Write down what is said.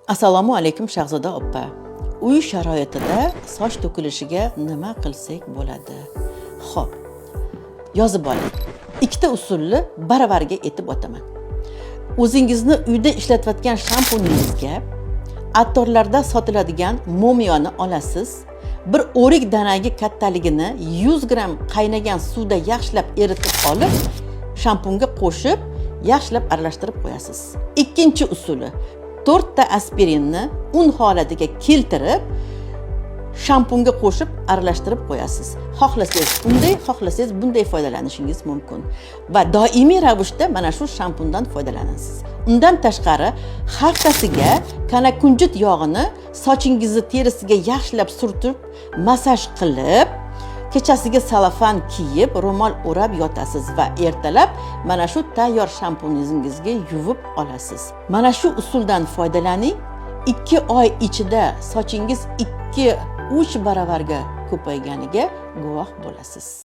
Assalomu alaykum, Shahzoda opa. Uy sharoitida soch to'kilishiga nima qilsak bo'ladi? Xo'p, yozib oling. Ikkita usulni baravariga aytib o'taman. O'zingizni uyda ishlatayotgan shampuningizga attorlarda sotiladigan mo'miyoni olasiz. Bir o'rik danagi kattaligini 100 gramm qaynagan suvda yaxshilab eritib olib, shampunga qo'shib, yaxshilab aralashtirib qo'yasiz. Ikkinchi usuli: to'rtta aspirinni un holatiga keltirib, shampunga qo'shib aralashtirib qo'yasiz. Xohlasangiz unday, xohlasangiz bunday foydalanishingiz mumkin va doimiy ravishda mana shu shampundan foydalanasiz. Undan tashqari, haftasiga kanakunjut yog'ini sochingizni terisiga yaxshilab surtib, massaj qilib, kechasiga salofan kiyib, ro'mol o'rab yotasiz va ertalab mana shu tayyor shampuningizga yuvib olasiz. Mana shu usuldan foydalaning. 2 oy ichida sochingiz 2-3 baravarga ko'payganiga guvoh bo'lasiz.